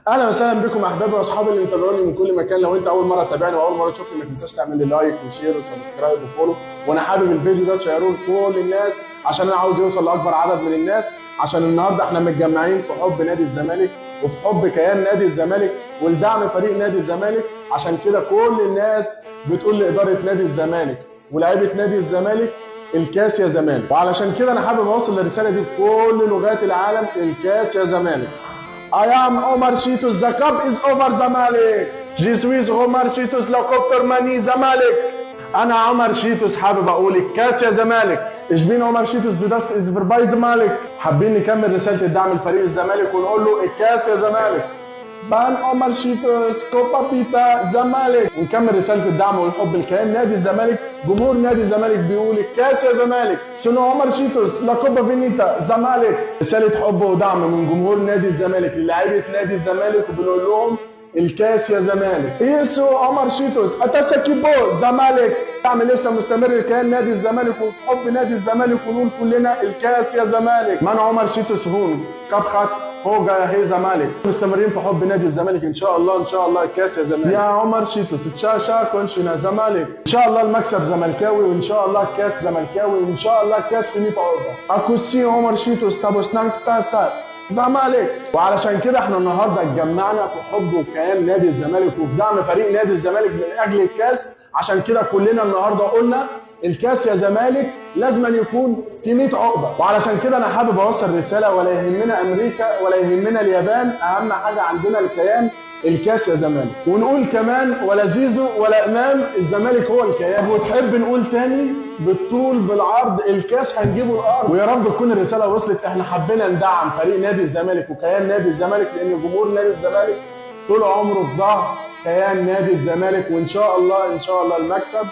اهلا وسهلا بكم احبابي واصحابي اللي متابعوني من كل مكان. لو انت اول مرة تتابعني واول مرة تشوفني ما تنساش تعمل لي like و share و subscribe و follow، وانا حابب الفيديو ده تشيروه لكل الناس عشان انا عاوز يوصل لاكبر عدد من الناس. عشان النهارده احنا متجمعين في حب نادي الزمالك وفي حب كيان نادي الزمالك ولدعم فريق نادي الزمالك. عشان كده كل الناس بتقول لادارة نادي الزمالك ولاعيبه نادي الزمالك الكاس يا زمالك. وعلشان كده انا حابب اوصل الرسالة دي بكل لغات العالم، الكاس يا زمالك. I am Omar Shitos, the cup is over Zamalek. Je suis Omar Shitos, la coupe terminée Zamalek. أنا عمر شيتوس حابب أقول الكاس يا زمالك. Ich bin عمر شيتوس das ist vorbei Zamalek. حابين نكمل رسالة الدعم لفريق الزمالك ونقول له الكاس يا زمالك. Ben عمر شيتوس coupe بيتا زمالك. ونكمل رسالة الدعم والحب لكيان نادي الزمالك. جمهور نادي الزمالك بيقول الكاس يا زمالك. Sono عمر شيتوس la coppa finita زمالك. رسالة حب ودعم من جمهور نادي الزمالك للاعيبه نادي الزمالك وبنقول لهم الكاس يا زمالك. Io sono عمر شيتوس adesso equipo زمالك. دعم لسه مستمر لكيان نادي الزمالك وفي حب نادي الزمالك ونقول كلنا الكاس يا زمالك. Man عمر شيتوس هون cup خط हो गया है زمالك. مستمرين في حب نادي الزمالك ان شاء الله، ان شاء الله الكاس يا زمالك. يا عمر شيتوس تشاشا كونشنا زمالك. ان شاء الله المكسب زملكاوي وان شاء الله الكاس زملكاوي وان شاء الله الكاس في 100 عقده. اكوسي عمر شيتوس تابوسنانك تاسا زمالك. وعلشان كده احنا النهارده اتجمعنا في حب وكيان نادي الزمالك وفي دعم فريق نادي الزمالك من اجل الكاس. عشان كده كلنا النهارده قلنا الكاس يا زمالك لازم أن يكون في 100 عقده. وعلشان كده انا حابب اوصل رسالة، ولا يهمنا امريكا ولا يهمنا اليابان، اهم حاجة عندنا الكيان، الكاس يا زمالك. ونقول كمان ولا زيزو ولا امام، الزمالك هو الكيان. وتحب نقول تاني بالطول بالعرض الكاس هنجيبه الارض. ويا رب تكون الرسالة وصلت. احنا حبينا ندعم فريق نادي الزمالك وكيان نادي الزمالك لان جمهور نادي الزمالك طول عمره في ظهر كيان نادي الزمالك، وان شاء الله ان شاء الله المكسب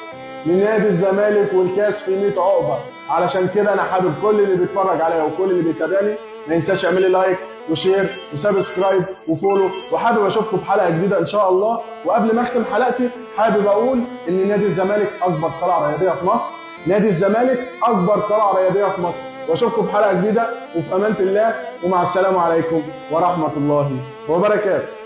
لنادي الزمالك والكاس في 100 عقبه. علشان كده انا حابب كل اللي بيتفرج عليا وكل اللي بيتابعني ما ينساش يعمل لي like و share و subscribe و follow، وحابب اشوفكم في حلقة جديدة ان شاء الله. وقبل ما اختم حلقتي حابب اقول ان نادي الزمالك اكبر قلعه رياضية في مصر، نادي الزمالك اكبر قلعه رياضية في مصر. واشوفكم في حلقة جديدة وفي امانه الله، ومع السلامة عليكم ورحمة الله وبركاته.